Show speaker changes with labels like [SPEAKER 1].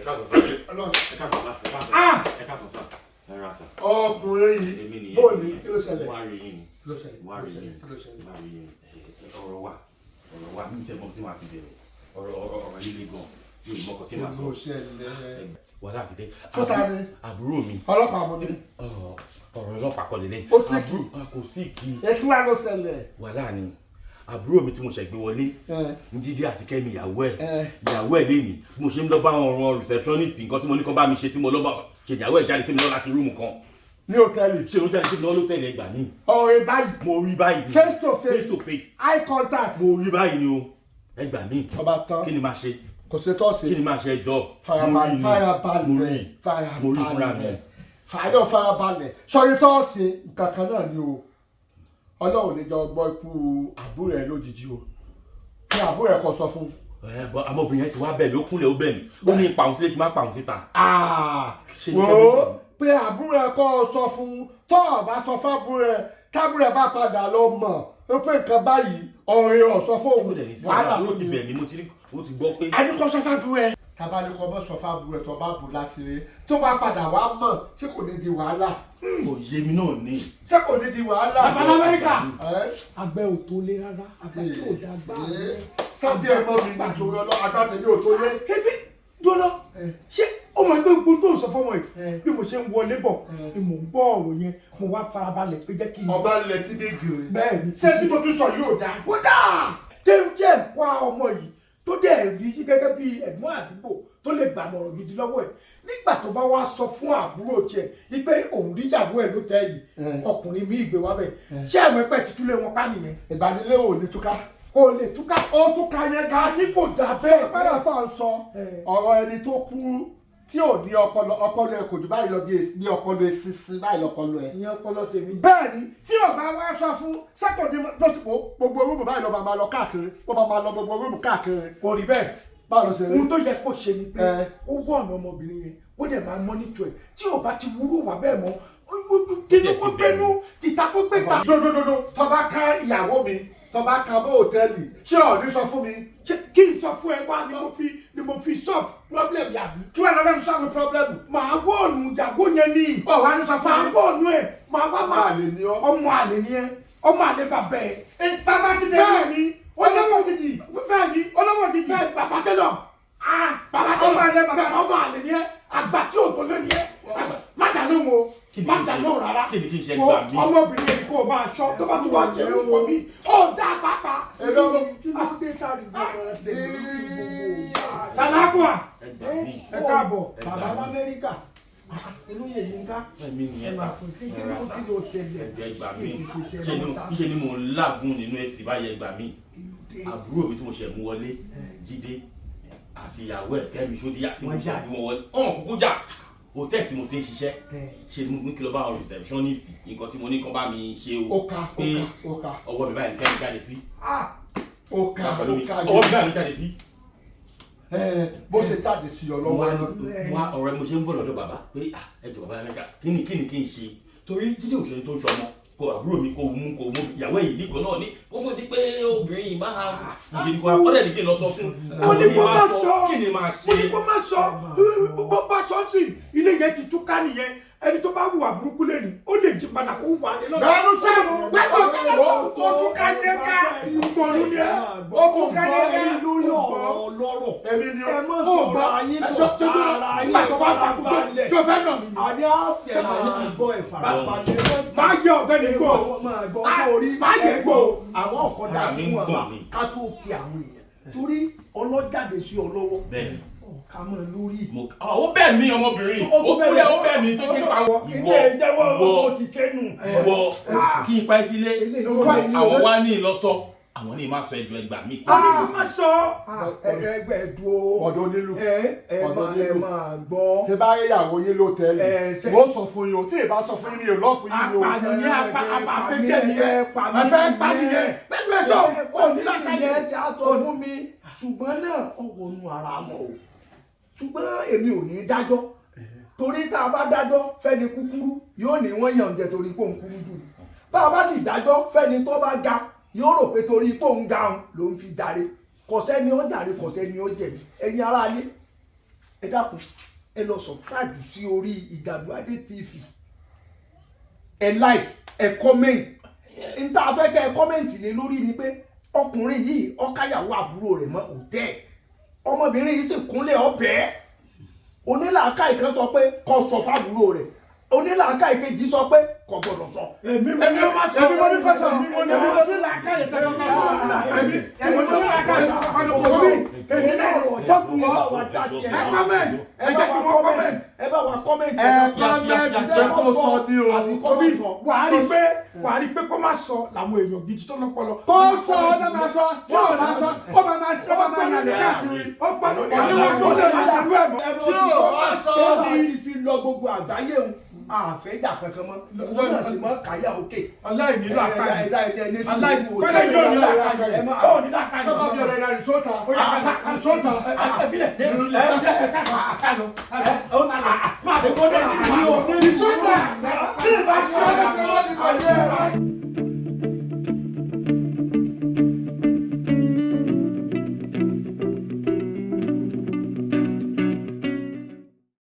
[SPEAKER 1] Káàsán sir.
[SPEAKER 2] Ọlọ́run.
[SPEAKER 1] Ẹ káàsán sir. Ẹ káàsán.
[SPEAKER 2] Ah!
[SPEAKER 1] Ẹ káàsán sir. Ẹ ra sir.
[SPEAKER 2] Ọkùnrin yìí.
[SPEAKER 1] Èmi nìyẹn.
[SPEAKER 2] Bóòlù, kí ló ṣẹlẹ̀?
[SPEAKER 1] Mo wá rí yín ni.
[SPEAKER 2] Kí ló ṣẹlẹ̀?
[SPEAKER 1] Mo wá rí yín.
[SPEAKER 2] Kí ló ṣẹlẹ̀?
[SPEAKER 1] Mo wá rí yín. Ọ̀rọ̀ wà. Ọ̀rọ̀ wà. Mi tẹ́ mọ̀ tí màá ti bẹ̀rẹ̀. Ọ̀rọ̀ yìí le gan. Mi ò mọ̀kàn tí màá
[SPEAKER 2] Kí
[SPEAKER 1] sọ.
[SPEAKER 2] ló ṣẹlẹ̀?
[SPEAKER 1] Wàhálà ti dé.
[SPEAKER 2] Tó ta ni?
[SPEAKER 1] Àbúrò mi.
[SPEAKER 2] Ọlọ́pàá mo ní.
[SPEAKER 1] Ọ̀rọ̀ ọlọ́pàá kọ́ lélẹ̀.
[SPEAKER 2] Ó sì kì.
[SPEAKER 1] Kò sí kì.
[SPEAKER 2] Ẹ kí wàá ló ṣẹlẹ̀?
[SPEAKER 1] Wàhálà ni. Àbúrò mi tí mo ṣẹ̀ gbé wọlé. Jídé àti Kẹ́mi, ìyàwó ẹ̀. Ìyàwó ẹ̀ lénìí. Bí mo ṣe ń lọ bá àwọn ọ̀rọ̀ receptionist, nǹkan tí mo ní kán bá mi ṣe, tí mo lọ bá ṣe, ìyàwó ẹ̀ jáde sí mi lọ láti room kan.
[SPEAKER 2] Ní hòtẹ́ẹ̀lì?
[SPEAKER 1] Ṣé ló jáde sí mi lọ lótẹ́ẹ̀lì? Ẹgbà ní.
[SPEAKER 2] Ọ̀rẹ́ báyìí?
[SPEAKER 1] Mo rí báyìí ni.
[SPEAKER 2] Face to face?
[SPEAKER 1] Face to face.
[SPEAKER 2] Eye contact?
[SPEAKER 1] Mo rí báyìí ni o. Ẹ gbà mí.
[SPEAKER 2] Ọba tán.
[SPEAKER 1] Kí ni máa ṣe?
[SPEAKER 2] Kò sí tọ́sí.
[SPEAKER 1] Kí ni máa ṣe ẹjọ́?
[SPEAKER 2] Farabalẹ̀, farabalẹ̀.
[SPEAKER 1] Mo rí. Mo rí fúnra mi.
[SPEAKER 2] Farabalẹ̀, fàájọ, farabalẹ̀. Sọrí tọ́sí nǹkan kan náà ni o. Ọlọ́run ní jọ gbọ́ ikú àbúrò ẹ lójijì o. Kí àbúrò ẹ kọ sọ fún.
[SPEAKER 1] Ẹ bọ, ọmọbìnrin yẹn ti wá bẹ̀ mí, ó kúnlẹ̀, ó bẹ̀ mí. Ó ní ìpàrọ̀ sílé, kí n má pàrọ̀ síta. Ṣe ni
[SPEAKER 2] Wò
[SPEAKER 1] Kẹ́mi
[SPEAKER 2] ó
[SPEAKER 1] gbà mí.
[SPEAKER 2] pé àbúrò ẹ kọ́ ọ sọ fún. Tọ́ ọ bá sọ fábúrò ẹ, tábúrò ẹ bá padà lọ mọ̀ ó pé nǹkan báyìí, ọ̀rẹ́ ọ̀ sọ fóun,
[SPEAKER 1] Kó dẹ̀ ní sí
[SPEAKER 2] wàhálà
[SPEAKER 1] wàhálà.
[SPEAKER 2] tó
[SPEAKER 1] Ó ti
[SPEAKER 2] ní.
[SPEAKER 1] bẹ̀ mí, mo ti rí, ó ti gbọ́ pé.
[SPEAKER 2] A ní kọ́ sọ fábúrò ẹ. Tábà ní kọ́ mọ́ sọ fábúrò ẹ, tó bá bù láṣìírí, tó bá padà wá mọ̀, ṣé kò ní di wàhálà?
[SPEAKER 1] Kò yé mi náà ní.
[SPEAKER 2] Ṣé kò ní di wàhálà?
[SPEAKER 3] Bàbá lamẹ́ríkà.
[SPEAKER 2] Ẹ́?
[SPEAKER 3] Àgbẹ̀ ò tó lé rárá, àgbẹ̀ tí ò dá gbà.
[SPEAKER 2] Sábẹ́ ẹ mọ́ mi nítorí ọlọ́ agbátẹ̀mí ò tó lé.
[SPEAKER 3] Ebi dúró, ṣé ó mọ̀ pé gbogbo tó ń sọ fọ́mọ yìí, bí mo ṣe ń wọlé bọ̀ ni mò ń gbọ́ ọ̀rọ̀ yẹn, mo wá farabalẹ̀ pé jẹ́ kí n.
[SPEAKER 2] Ọba ilẹ̀ tí dé gèrè.
[SPEAKER 3] Bẹ́ẹ̀ ni.
[SPEAKER 2] Ṣé tí mo tún sọ yóò dáa?
[SPEAKER 3] Kódà tẹ́ ẹ̀ kọ́ ọmọ yìí tó dẹ̀ rí gẹ́gẹ́ bí ẹ̀gbọ́n àdúgbò tó lè gbàmọ̀ràn gidi lọ́wọ́ ẹ̀, nígbà tó bá wá sọ fún àbúrò tiẹ̀ wípé òun rí ìyàwó ẹ̀ ló tẹ́ yìí, ọkùnrin mi ìgbé wá bẹ̀, ṣé ẹ̀mọ́ ẹ̀pẹ́ ti túlé wọn ká nìyẹn?
[SPEAKER 2] Ìbánilé ò ní túká.
[SPEAKER 3] Kò lè túká.
[SPEAKER 2] Ó túká yẹn
[SPEAKER 3] Ká ní kò dà bẹ́ẹ̀.
[SPEAKER 2] Fẹ́ràn tó ń sọ ọ̀rọ̀ ẹni tó kú tí ò ní ọpọlọ, ọpọlọ ẹ kò jù báyìí lọ, bí ọpọlọ eṣinṣin báyìí lọpọlọ ẹ.
[SPEAKER 3] Ìyẹn ọpọlọ tèmi.
[SPEAKER 2] Bẹ́ẹ̀ ni, tí ò bá wá sọ fún sẹ́kọ̀ ní lọ́sibò, gbogbo room báyìí lọ́ máa lọ káàkiri, ó máa máa lọ gbogbo room káàkiri.
[SPEAKER 3] Kò rí bẹ́ẹ̀.
[SPEAKER 2] Báwo ló ṣe rí?
[SPEAKER 3] Ohun tó yẹ kó ṣe ni pé ó wọ ọ̀nà ọmọbìnrin yẹn, ó dẹ̀ máa monitor ẹ̀. Tí ò bá ti wúrú wà bẹ́ẹ̀ mọ́, kínú kó gbénú, tìta kó gbé ta.
[SPEAKER 2] Dodododo, tó bá ká ìyàwó mi, tó bá ká bó hòtẹ́ẹ̀lì, ṣé ò ní sọ fún mi?
[SPEAKER 3] Ṣé kí n sọ fún ẹ wá ni mo fi solve problem yàbí?
[SPEAKER 2] Kí wàá lọ fẹ́ fi solve problem?
[SPEAKER 3] Màá wọ́ọ̀nù ìyàwó yẹn ni.
[SPEAKER 2] Ọ̀ wá ní sọ fún
[SPEAKER 3] Màá
[SPEAKER 2] mi.
[SPEAKER 3] wọ́ọ̀nù ẹ̀, màá wá
[SPEAKER 2] Ọmọ
[SPEAKER 3] máa.
[SPEAKER 2] àlè ni ọ́.
[SPEAKER 3] Ọmọ àlè ni ẹ, ọmọ àlè bàbá ẹ.
[SPEAKER 2] Ẹ bàbá ti tẹ̀.
[SPEAKER 3] Bẹ́ẹ̀ ni.
[SPEAKER 2] Olówó jìjì.
[SPEAKER 3] Bẹ́ẹ̀ ni.
[SPEAKER 2] Olówó jìjì.
[SPEAKER 3] Bẹ́ẹ̀, bàbá tẹ́lọ̀, bàbá tẹ́lọ̀.
[SPEAKER 2] Ọmọ àlè bàbá.
[SPEAKER 3] Bẹ́ẹ̀, ọmọ àlè ni ẹ, àgbà tí ò tó lé ni ẹ. Má dà lóhùn o.
[SPEAKER 1] Kí ni
[SPEAKER 3] Má
[SPEAKER 1] kí n
[SPEAKER 3] dà
[SPEAKER 1] ṣe?
[SPEAKER 3] lóhùn rárá.
[SPEAKER 1] Kí ni kí n ṣe?
[SPEAKER 3] Wo,
[SPEAKER 1] Gbà mí.
[SPEAKER 3] ọmọbìnrin yẹn kó o máa ṣọ́, tó bá tún wá jẹ́ orúkọ mi ó dá pàápàá.
[SPEAKER 2] Èmi ọmọ
[SPEAKER 4] Kí ló dé tàbí gbogbo tèmi lórí gbogbo?
[SPEAKER 3] Sàlágùà.
[SPEAKER 1] Ẹ gbà mí.
[SPEAKER 3] Ẹ káàbọ̀.
[SPEAKER 4] Bàbá lamẹ́ríkà, olóyè Yínká.
[SPEAKER 1] Ẹ̀mí nìyẹn
[SPEAKER 4] Ẹ
[SPEAKER 1] sà.
[SPEAKER 4] máa pè kí kí ló kí ló tẹ̀lé?
[SPEAKER 1] Ẹ gbà mí.
[SPEAKER 4] Tí ti fi ṣe
[SPEAKER 1] Ṣé ni
[SPEAKER 4] mọ́ta.
[SPEAKER 1] ṣe ni mò ń làágùn nínú èsì báyìí? Ẹ gbà mí.
[SPEAKER 4] Kí ló dé?
[SPEAKER 1] Àbúrò mi tí mo ṣẹ̀ mú wọlé, Jídé àti ìyàwó ẹ̀ Kẹ́mi Ṣódíyà, tí mo
[SPEAKER 4] Wọ́n
[SPEAKER 1] ṣẹ̀
[SPEAKER 4] jà.
[SPEAKER 1] mú wọn wọlé, ọ̀hún kúkú jà. Hòtẹ́ẹ̀lì tí mo ti ń ṣiṣẹ́, ṣe ni mo ní kí lọ bá àwọn receptionist, nǹkan tí mo ní kán bá mi ṣe o,
[SPEAKER 2] Ó ka, ó
[SPEAKER 1] pé
[SPEAKER 2] ka, ó ka.
[SPEAKER 1] ọwọ́ mi báyìí ní Kẹ́mi jáde sí.
[SPEAKER 2] Ó ka,
[SPEAKER 1] Pẹ̀lú
[SPEAKER 2] ó
[SPEAKER 1] mi
[SPEAKER 2] ka.
[SPEAKER 1] ọwọ́ mi báyìí ló jáde sí.
[SPEAKER 2] Ẹ bó ṣe jáde sí ọ
[SPEAKER 1] Mo
[SPEAKER 2] lọ́wọ́
[SPEAKER 1] wá
[SPEAKER 2] náà.
[SPEAKER 1] ní mo wá ọ̀rẹ́, mo ṣe ń bọ̀ lọ́dọ̀ bàbá pé, ah, ẹ jọ̀ọ́, bàbá Amẹ́ríkà, kí ni kí n ṣe? Torí Jídé òṣèré tó ń ṣọmọ kò àbúrò mi, kò mú kò mú ìyàwó èyí nìkan náà ní kó tó di pé obìnrin yìí máa ṣe ní kó wá ọ̀dẹ̀ ní kí n lọ sọ fún.
[SPEAKER 3] Mo ní kó má sọ.
[SPEAKER 1] Kí ni máa ṣe?
[SPEAKER 3] Mo ní kó má sọ. Bó bá sọ sí, ilé yẹn ti túká nìyẹn. Ẹni tó bá hùwà burúkú lẹ́nu, ó lè jí padà kó wà ní lọ́dọ̀.
[SPEAKER 2] Bẹ́ẹ̀ni sẹ́nu.
[SPEAKER 3] Bẹ́ẹ̀ni sẹ́nu.
[SPEAKER 2] Ó tún ká yẹ ká.
[SPEAKER 3] Ìgbọ̀nù ni ẹ.
[SPEAKER 2] Ó tún ká yẹ ká.
[SPEAKER 4] Lórí ọ̀rọ̀ ọlọ́rọ̀.
[SPEAKER 2] Èmi ni ó.
[SPEAKER 4] Ẹ má
[SPEAKER 3] Ó
[SPEAKER 4] sọ̀rọ̀
[SPEAKER 3] gbọ́
[SPEAKER 4] ayé
[SPEAKER 3] ẹ
[SPEAKER 4] tó
[SPEAKER 3] sọ tó tó
[SPEAKER 4] ara yín.
[SPEAKER 3] nígbà tó bá bá
[SPEAKER 4] Farabalẹ̀.
[SPEAKER 3] tó fẹ́ nà mí.
[SPEAKER 4] Àní àfẹ́ máa gbọ́, ẹ̀ farabalẹ̀.
[SPEAKER 3] Máa yẹ ọ̀gbẹ́ni gbọ́.
[SPEAKER 4] Máa gbọ́ orí.
[SPEAKER 3] Máa yẹ gbọ́.
[SPEAKER 4] Àwọn ọ̀kan dà
[SPEAKER 1] Ara mi
[SPEAKER 4] sí
[SPEAKER 1] ń
[SPEAKER 4] wọn
[SPEAKER 1] gbọ̀n
[SPEAKER 4] bá
[SPEAKER 1] mi.
[SPEAKER 4] ká tó pe àwọn èèyàn torí ọlọ́jáde sí ọ lọ́wọ́.
[SPEAKER 1] Bẹ́ẹ̀ni.
[SPEAKER 4] Ká mọ̀ lórí.
[SPEAKER 1] Mo ó bẹ̀ mí, ọmọbìnrin
[SPEAKER 4] Ó
[SPEAKER 1] ó
[SPEAKER 4] tún bẹ̀
[SPEAKER 1] kúlẹ̀
[SPEAKER 4] mí.
[SPEAKER 1] ó bẹ̀ mí pé kí n pa ìwọ.
[SPEAKER 4] Ilé ìjẹ́wọ́ ó ti tẹ́nu.
[SPEAKER 1] Ìwọ kí n pa ẹ́ sílé.
[SPEAKER 4] Eléyìí tó lé ní
[SPEAKER 1] Àwọn wá ní ìlọsọ, àwọn ní ìmá sọ. Ẹjọ́, ẹgbà mí.
[SPEAKER 3] A ní kó má sọ.
[SPEAKER 4] Ẹgbẹ́ dúró.
[SPEAKER 2] Ọ̀dọ̀ onílù.
[SPEAKER 4] Ẹ ẹ
[SPEAKER 2] Ọ̀dọ̀
[SPEAKER 4] máa ẹ
[SPEAKER 2] onílù.
[SPEAKER 4] máa gbọ́.
[SPEAKER 2] Tí bá rí ìyàwó yín lótẹ́ẹ̀lì,
[SPEAKER 4] Ẹ,
[SPEAKER 2] mo sọ fún yín o. Tí ì bá sọ fún yín, mi ò lọ́ fún yín o.
[SPEAKER 3] Apànìyàn ni, apàtẹ́jẹ́ nìyẹn, ẹ fẹ́ pa nìyẹn pẹ̀lú ẹ̀sọ́ òní lákàyè.
[SPEAKER 4] Ìyẹn tí a tọ́ fún mi, ṣùgbọ́n náà ó wọnú ara mọ́ o, ṣùgbọ́n èmi ò ní dájọ́, torí tá a bá dájọ́ fẹ́ni kúkúrú, yóò ní wọ́n yàn jẹ torí pé òun kúrú jù ni. Bá a bá sì dájọ́ fẹ́ni tó bá ga, yóò rò pé torí pé òun ga òun ló ń fi jàre. Kò sẹ́ni ó jàre, kò sẹ́ni ó jẹ̀bi. Ẹ̀yin aráalé, Ẹ dákun, ẹ lọ subscribe sí orí Ìgàdùadé TV. Ẹ like, ẹ comment. N tá a fẹ́ kẹ́ ẹ comment lé lórí ni pé ọkùnrin yìí ó káyàwó àbúrò rẹ̀ mọ́ hòtẹ́ẹ̀, ọmọbìnrin yìí sì kúnlẹ̀ ọbẹ̀. Onílàákàyè kan sọ pé kó sọ fábúrò rẹ̀, onílàákàyè kejì sọ pé kò gbọdọ̀ sọ.
[SPEAKER 3] Èmi mo ní ma sọ.
[SPEAKER 2] Èmi mo ní kó sọ.
[SPEAKER 3] Èmi mo ní
[SPEAKER 2] Èmi mo ní làákàyè tẹ́lẹ̀ kó sọ. Èmi mo ní làákàyè tẹ́lẹ̀ kó sọ.
[SPEAKER 4] Òbí èmi náà rọ̀ ọ̀jọ̀, ẹ bá wa dá sí ẹ.
[SPEAKER 3] Ẹ comment.
[SPEAKER 4] Ẹ bá wa comment, ẹ bá wa comment.
[SPEAKER 2] Ẹ comment jẹ́ kó sọ ni o.
[SPEAKER 4] Àbí comment sọ.
[SPEAKER 3] Wàá rí pé kó má sọ làwọn èèyàn gidi tó lọ́pọlọ.
[SPEAKER 2] Kó sọ, ó máa sọ, tí ò bá sọ, ó máa máa ṣe, ó máa máa yàgbẹ́ káàkiri.
[SPEAKER 3] Ọpọlọ ní àwọn sọ lè má ṣerú ẹ̀ mọ́.
[SPEAKER 2] Tí ò bá sọ
[SPEAKER 4] Tí
[SPEAKER 2] ni.
[SPEAKER 4] fi lọ gbogbo àgbáyé òun, àfẹ́jà kankan mọ́, òun náà ti mọ́ káyà òkè.
[SPEAKER 3] Aláìní làákàyè.
[SPEAKER 4] Ẹ̀dá ẹ̀dá ẹ̀dá
[SPEAKER 3] Aláìní pẹ́lẹ́ yóò ní làákàyè. Ó ní làákàyè.
[SPEAKER 2] Sọ́kọ̀ bí ọ̀rẹ́ rẹ̀ sọ́ta.
[SPEAKER 3] Ó yá ká
[SPEAKER 2] Sọ́ta.
[SPEAKER 3] ẹ filẹ̀. Ẹ ká ká lọ.
[SPEAKER 4] Máa bẹ̀ gbọ́dọ̀ àní o.
[SPEAKER 2] Sọ́ta. Bí ìbá ṣe ọ́ lọ́sẹ̀ lọ́dún kan yẹ.